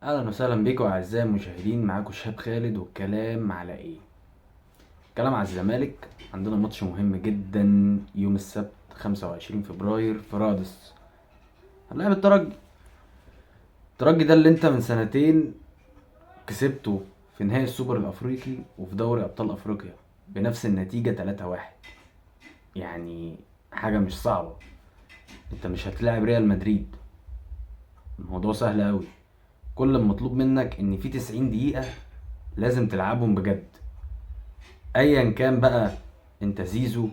اهلا وسهلا بيكم اعزائي المشاهدين، معاكم شهاب خالد. والكلام على ايه؟ الكلام على الزمالك. عندنا ماتش مهم جدا يوم السبت 25 فبراير في رادس، هنلعب الترجي. الترجي ده اللي انت من سنتين كسبته في نهائي السوبر الافريقي وفي دوري ابطال افريقيا بنفس النتيجة 3-1، يعني حاجة مش صعبة. انت مش هتلاعب ريال مدريد، الموضوع سهل قوي. كل المطلوب منك ان في 90 دقيقة لازم تلعبهم بجد، ايا كان بقى انت زيزو،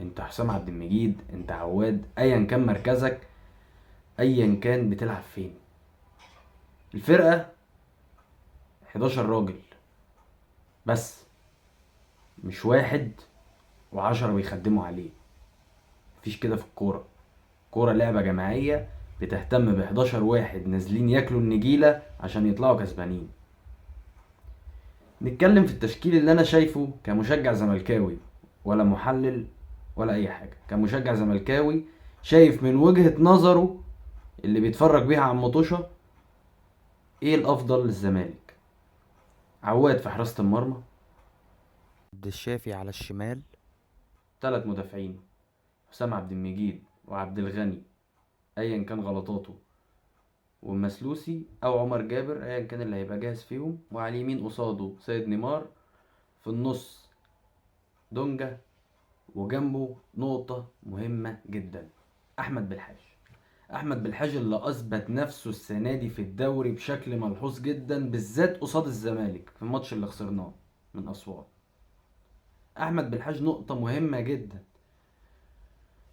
انت حسام عبد المجيد، انت عواد، ايا كان مركزك، ايا كان بتلعب فين. الفرقة 11 راجل بس، مش واحد وعشرة بيخدموا عليه. مفيش كده في الكورة. كورة لعبة جماعية بتهتم ب 11 واحد نازلين ياكلوا النجيلة عشان يطلعوا كسبانين. نتكلم في التشكيل اللي انا شايفه كمشجع زملكاوي، ولا محلل ولا اي حاجة، كمشجع زملكاوي شايف من وجهة نظره اللي بيتفرج بيها عم مطوشة ايه الافضل للزمالك. عواد في حراسة المرمى، عبد الشافي على الشمال، 3 مدافعين حسام عبد المجيد وعبد الغني ايا كان غلطاته، والمسلوسي او عمر جابر ايا كان اللي هيبقى جاهز فيهم، وعلى اليمين قصاده سيد نيمار، في النص دونجا، وجنبه نقطة مهمة جدا احمد بالحاج. احمد بالحاج اللي اثبت نفسه السنة دي في الدوري بشكل ملحوظ جدا، بالذات قصاد الزمالك في الماتش اللي خسرناه من اسوان. احمد بالحاج نقطة مهمة جدا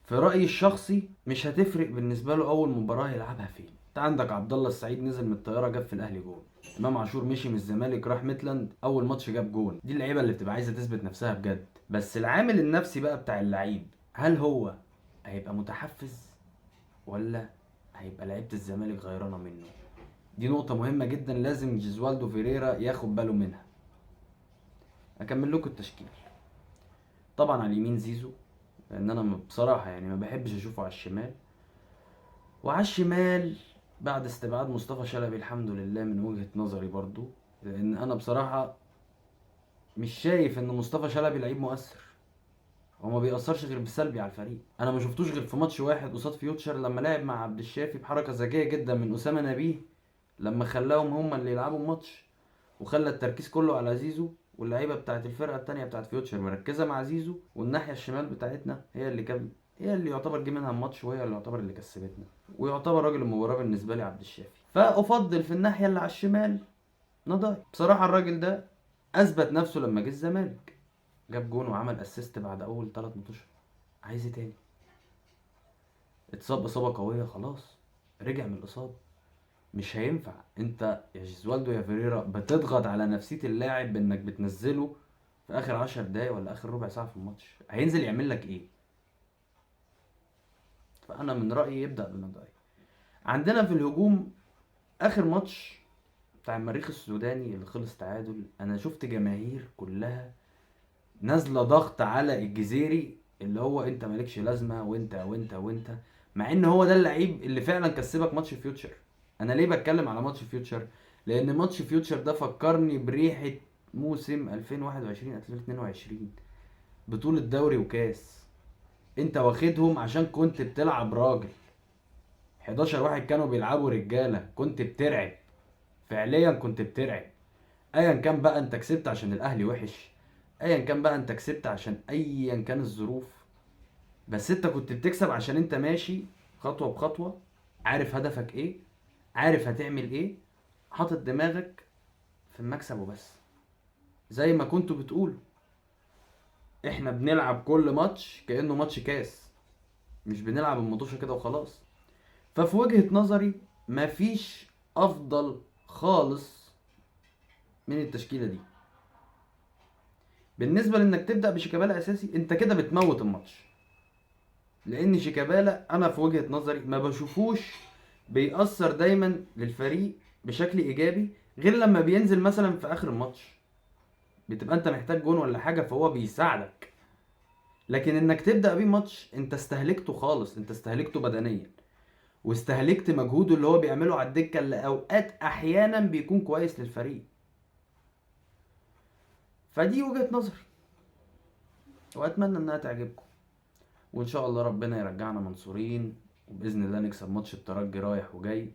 في رأيي الشخصي، مش هتفرق بالنسبة له أول مباراة يلعبها فين. انت عندك عبد الله السعيد نزل من الطيارة جاب في الأهلي جون، إمام عاشور مشي من الزمالك راح ميتلاند أول ماتش جاب جون. دي اللعيبة اللي بتبقى عايزة تثبت نفسها بجد. بس العامل النفسي بقى بتاع اللعيب، هل هو هيبقى متحفز ولا هيبقى لعيبة الزمالك غيرانة منه؟ دي نقطة مهمة جدا لازم جيزوالدو فيريرا ياخد باله منها. أكمل لكم التشكيل. طبعا على اليمين زيزو، لأن أنا بصراحة ما بحبش أشوفه على الشمال. وعلى الشمال بعد استبعاد مصطفى شلبي الحمد لله من وجهة نظري برضو، لأن أنا بصراحة مش شايف إن مصطفى شلبي لعيب مؤثر، هو ما بيأثرش غير بالسلبي على الفريق. أنا ما شفتوش غير في ماتش واحد قصاد فيوتشر لما لعب مع عبد الشافي بحركة ذكية جدا من أسامة نبيه، لما خلاهم هم اللي يلعبوا الماتش وخلى التركيز كله على زيزو، واللعيبة بتاعت الفرقة التانية بتاعت فيوتشر مركزة مع زيزو، والناحية الشمال بتاعتنا هي اللي كان، هي اللي يعتبر جه منها الماتش، وهي اللي يعتبر اللي كسبتنا، ويعتبر راجل المباراة بالنسبة لي عبد الشافي. فأفضل في الناحية اللي على الشمال نضاي. بصراحة الراجل ده أثبت نفسه لما جه الزمالك، جاب جون وعمل اسيست بعد أول 3 ماتشات. عايز ايه تاني؟ اتصاب إصابة قوية، خلاص رجع من الإصابة. مش هينفع انت يا جيزوالدو يا فيريرا بتضغط على نفسية اللاعب بانك بتنزله في اخر 10 دقايق ولا اخر ربع ساعة في الماتش، هينزل يعمل لك ايه؟ فانا من رأيي يبدأ بنضاي. عندنا في الهجوم اخر ماتش بتاع المريخ السوداني اللي خلص تعادل، انا شفت جماهير كلها نازلة ضغط على الجزيري، اللي هو انت مالكش لازمة وانت وانت وانت، مع ان هو ده اللعيب اللي فعلا كسبك ماتش فيوتشر. انا ليه بتكلم على ماتش فيوتشر؟ لان ماتش فيوتشر ده فكرني بريحة موسم 2021 2022، بطولة دوري وكاس انت واخدهم عشان كنت بتلعب راجل، 11 واحد كانوا بيلعبوا رجالة، كنت بترعب فعليا، كنت بترعب. ايا كان بقى انت كسبت عشان الاهلي وحش، ايا كان بقى انت كسبت عشان ايا كان الظروف، بس انت كنت بتكسب عشان انت ماشي خطوة بخطوة، عارف هدفك ايه، عارف هتعمل ايه، حاطط دماغك في المكسب وبس. زي ما كنتوا بتقولوا احنا بنلعب كل ماتش كأنه ماتش كاس، مش بنلعب المطوشة كده وخلاص. ففي وجهة نظري مفيش افضل خالص من التشكيلة دي. بالنسبة لانك تبدأ بشيكابالا اساسي، انت كده بتموت الماتش، لان شيكابالا انا في وجهة نظري ما بشوفوش بيأثر دايما للفريق بشكل ايجابي غير لما بينزل مثلا في اخر الماتش، بتبقى انت محتاج جون ولا حاجة فهو بيساعدك. لكن انك تبدأ بيه ماتش انت استهلكته خالص، انت استهلكته بدنيا. واستهلكت مجهوده اللي هو بيعمله على الدكة، اللي اوقات احيانا بيكون كويس للفريق. فدي وجهة نظري، واتمنى انها تعجبكم، وان شاء الله ربنا يرجعنا منصورين، وباذن الله نكسب ماتش الترجي رايح وجاي.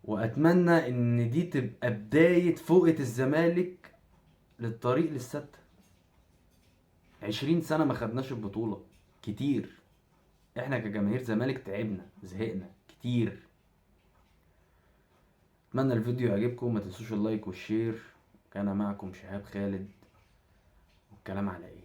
واتمنى ان دي تبقى بداية فوقة الزمالك للطريق للستة. 20 سنة ما خدناش البطولة، كتير. احنا كجماهير زمالك تعبنا، زهقنا كتير. اتمنى الفيديو يعجبكم، ما تنسوش ال like وال share. كان معكم شهاب خالد، والكلام على ايه.